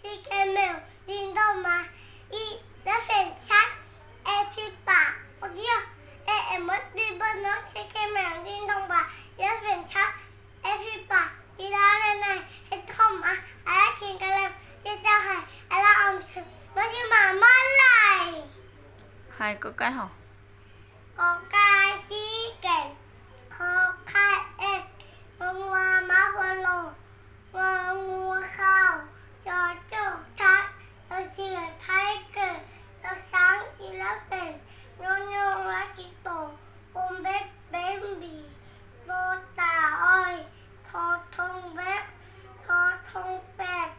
Chicken Mail ດິນດອກໄມ້ eleven chat every bar. Audio A M S People No Chicken Mail ດິນດອກໄມ້ eleven chat every bar. ທີ່ລາວໃນເຮັດຄອມອາ ອາລາຄິງກະແລມ ທີ່ຈະໃຫ້ອາລາອອມເຊີນ ມາຊິມາເມື່ອໄຫຼ. ໃຫ້ກໍໄກ່ເຮົາ ກ ໄກ່ ຊິກເກັນ ຄ ໄຂ່ ເອັກ ງ ງົວ ມ້າ ໂພໂລ ງ ງໍ ເຂົ້າ ຈ ຈົກ ຈັກ ຈ ເສືອ ໄທເກີ ຈ ຊ້າງ ອີເລບເວັນ ຍ ຍົງ ລັກກີໂຕ ບົມ ເບັກ ເບັມບີ ໂດ ຕາ ອອຍ ທໍ ທົງ ເບັກ ທໍ ທົງ ແປດ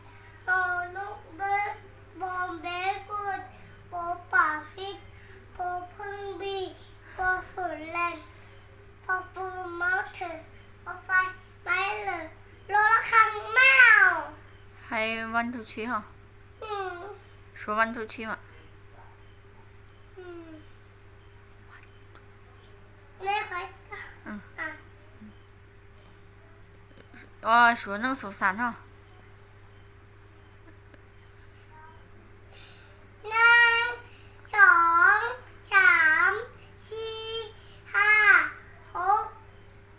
ນໍ ນົກ ເບີດ ບົມ ເບກຸດ ໂປ ປາ ພິດ ໂພ ເພິ່ງ ບີ ໂພ ຝົນ ແລນ ພໍ ປູ ມໍ ເທີ ຄ ຄວາຍ ໄມ້ ເລີ ລໍ ລະຄັງ ແມວ. ໃຫ້ວັນທູທີເຮົາ ອືມ ຊວນວັນທູທີມາ ອືມ ແມ່ ຂ້ອຍ ອືມ ອາ ອໍ ຊວນໜຶ່ງ ຊວນສອງ ເຮົາ ໜຶ່ງ ສອງ ສາມ ສີ່ ຫ້າ ຫົກ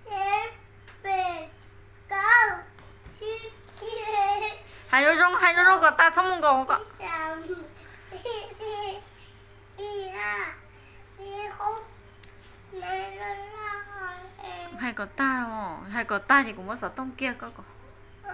ເຈັດ ແປດ ເກົ້າ ສິບ ສິບເອັດ ໃຫ້ໂດໂດ ໃຫ້ໂດໂດກໍຕາທັງໝົດກໍ ສາມ ສີ່ ສີ່ ຫ້າ ສີ່ ຫົກ ໃຫ້ກໍຕາ ໃຫ້ກໍຕາ ນີ້ກໍບໍ່ສາຕ້ອງກຽກກໍ ກໍ ເອີ